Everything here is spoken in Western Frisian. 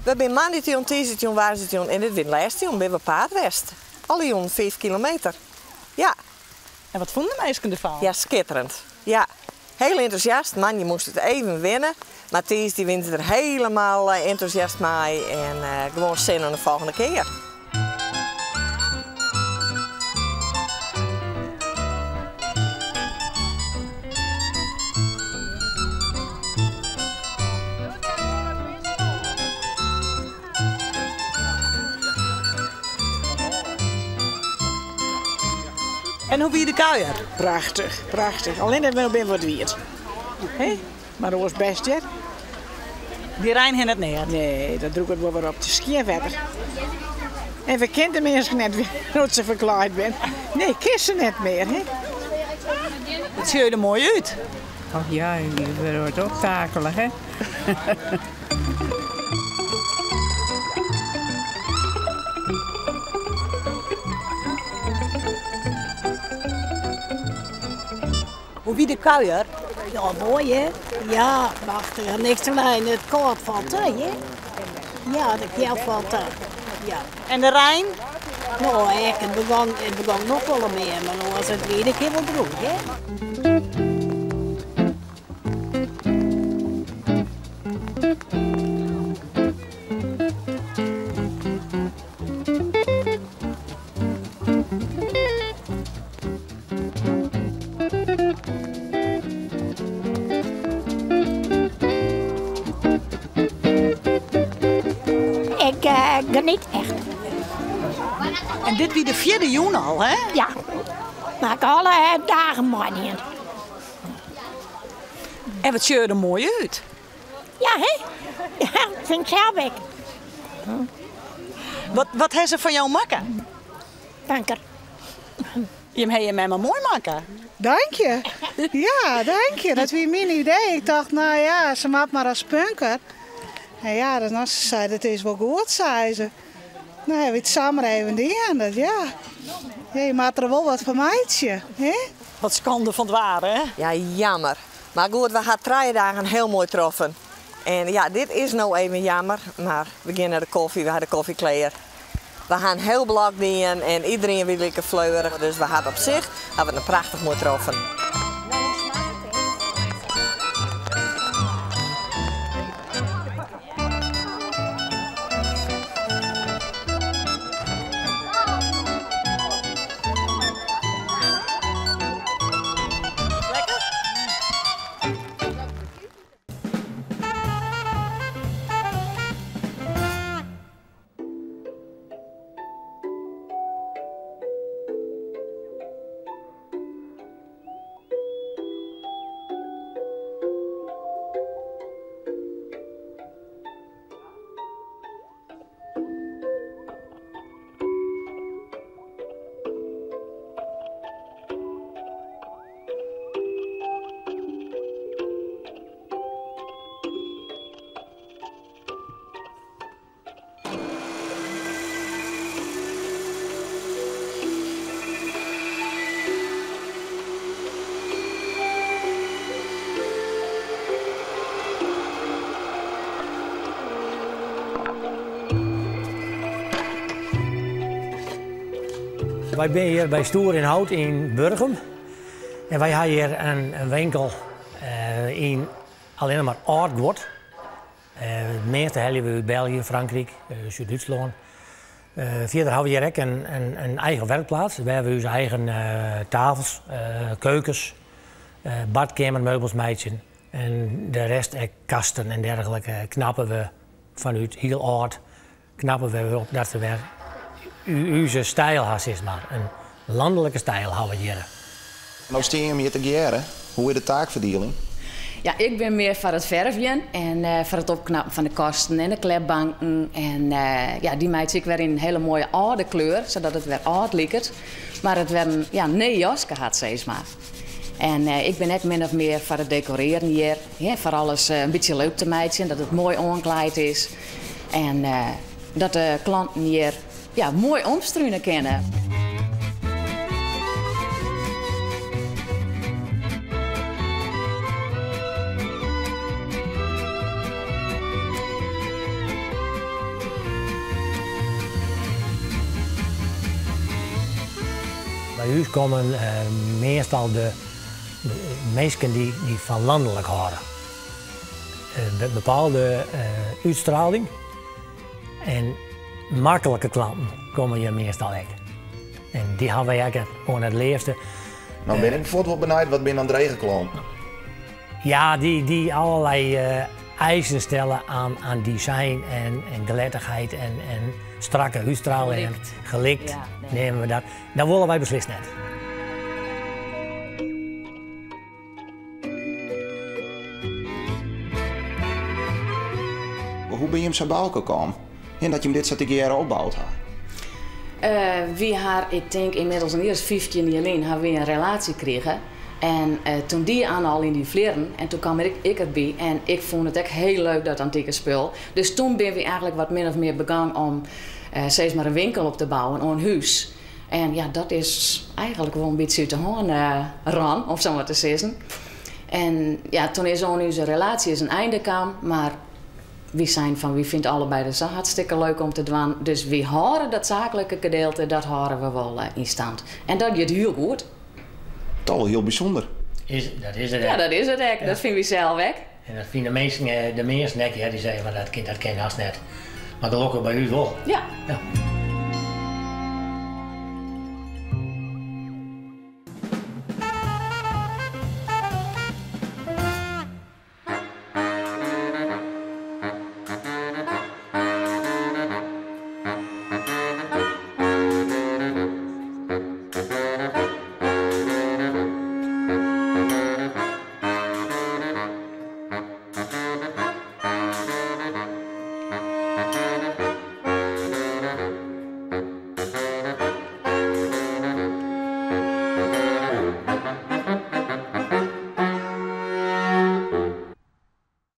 We binne moandeitejûn, tiisdeitejûn, woansdeitejûn en dit wie de lêste jûn binne we op paad west. Alle jûnen 5 kilometer. Ja. En wat fûnen de minsken derfan? Ja, skitterend. Ja, hiel entûsjast. Moandei moast it even winne, mar tiisdei wiene se der helemaal entûsjast mei en gewoan sin oan de folgjende kear. En hoe wie de kuier? Prachtich, prachtich. Allinnich we binne wat wiet. Hè? Mar oars bêst hear. Dy rein hinderet neat? Nee, dat drûget wol wer op. It is skjin wetter. En we kenne de minsken net no't se ferklaaid binne. Nee, kin se net mear. Hè? It sjocht der moai út. Och ja, je wurde wat optakele, hè? Hoe wie de kuier? Ja, moai hè? Ja, prachtich. Niks te lijen. It kâld falt ta, hè? Ja, de kjeld falt ta. Ja. En de rein? No, ek. It begûn, it begûn noch folle mear, mar no as it wie, de kin wol drûch, hè? Ik geniet echt. En dit wie de fjirde jûn al, hè? Ja, mar ik alle dagen meidien. En wat sjocht der moai út. Ja, hè? Ja, fyn ik sels ek. Wat, wat ha se fan jo makke? Punker. Jim ha jim mem moai makke. Dank je. Ja, dank je. Dat wie myn idee. Ik tocht, no ja, se moat mar as punker. En ja, dus no, se sei, dat is wol goed, sei se. No, ha we it samar even dien, dat ja. Ja, je moatte der wol wat fan meitsje, hè? Wat skande fan it waar, hè? Ja, jammer. Mar goed, we ha trije dagen hiel moai troffen. En ja, dit is no even jammer, mar we gean nei de kofje, we ha de kofje klear. We ha in hiel blok dien en iedereen wie like fleurich, dus we ha it op sich ha we it prachtich moai troffen. Wy binne hjir by Stoer in Hout yn Burgum. En wy ha hjir in winkel yn allinnich mar âld guod. It measte helje we út België, Frankryk, Súd-Dútslân. Fierder hawwe we hjir ek in eigen werkplaats wêr't we ús eigen tafels, keukens, badkeamermeubels meitsjen. En de rest ek kasten en dergelike knappe we fanút hiel âld, knappe we wer op dat we wer ús styl ha sis mar. In lanlike styl hawwe we hjir. No stean jim hjir tegearre. Hoe is de taakferdieling? Ja, ik bin mear foar it fervjen en foar it opknappen fan de kasten en de klepbanken. En ja, dy meitsje ik wer yn in hiele moaie âlde kleur, sadat it wer âld liket, mar it wer in ja, nij jaske hat, sis mar. En ik bin ek min of mear foar it dekorearen hjir, foar alles in bytsje leuk te meitsjen, dat it moai oanklaaid is en dat de klanten hjir ja, moai omstrune kinne. By ús komme meastal de minsken dy't fan lanlik hâlde. In bepaalde útstraling en maklike klanten komme hjir meastal ek. En dy hawwe wy ek oan it leafste. No bin ik fuort wol benijd, wat binne dan drege klanten? Ja, dy't allerlei eisen stelle oan design en glettichheid en strakke útstraling. Gelikt neame we dat. Dat wolle wy beslist net. Hoe binne jim sa by elkoar kaam? En dat jim dit sa tegearre opboud ha? Wy ha, ik tink ynmiddels in jier as 15 jier lyn, ha wy in relaasje krige. En toen die Anne al yn dy flierren en toen kaam ik derby en ik fûn it ek hiel leuk dat antike spul. Dus toen binne wy eigentlik wat min of mear begûn om sis mar in winkel op te bouwen oan hús. En ja, dat is eigentlik wol in bytsje út de hân rûn, om sa mar te sizzen. En ja, toen is oan ús relaasje is in einde kaam, mar wy seinen fan wy fine it allebeide sa hartstikke leuk om te dwaan, dus wy hâlde dat saaklike gedeelte, dat hâlde we wol yn stand. En dat giet hiel goed. Toch wol hiel bysûnder. Is, dat is it Ja, ek. dat is it ek. Dat fine wy sels ek. En dat fine de minsken, de measten ek, ja, dy sizze fan dat kin, dat kin hast net. Mar gelokkich by ús wol. Ja. Ja.